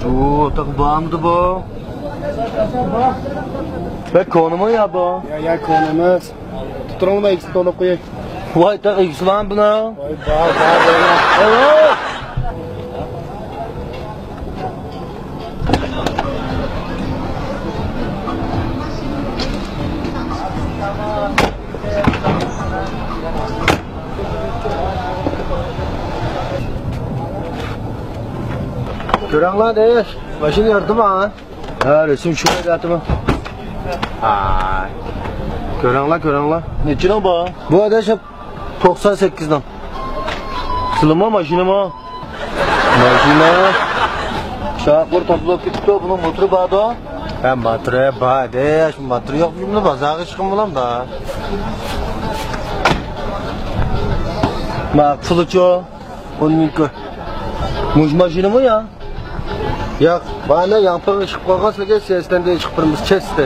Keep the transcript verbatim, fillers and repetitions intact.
ئۇ، تېخى بارمىدى بۇ؟ بەك كونىمۇ يا بۇ؟ يا، يا، كونىمىز. تۇتۇرۇڭلار، ئىككىسىنى تولۇق قوياي. ۋاي، تېخى ئىككىسى بارمۇ بۇنىڭ؟ ۋاي، بار، بار، بار. ئەۋە! كۆرۈڭلار دەيش، ماشىنا يارىدىمۇ؟ ھە، رەسىم چۈشۈرۈۋېتىۋاتىمەن. ھاي. كۆرۈڭلار، كۆرۈڭلار. نەچچىنىڭ بار؟ بۇ ئاداش توقسان سەككىزنىڭ. سىلىمۇ، ماشىنىمۇ؟ ماشىنا. شاپۇر تازىلاپ كېتىپتۇ، بۇنىڭ موتورى باردۇ. ھە، موتورى بار ئاداش، موتورى يوق، بۇنى بازارغا چىققان بولام بار. ما، پۇلىچۇ؟ ئون مىڭ كو. مۇشۇ ماشىنىمۇ يا؟ ياق، مانا ياڭپىڭغا چىقىپ قالغان سىلەرگە سىستېمدىن چىقىپ بېرىمىز، چېستى.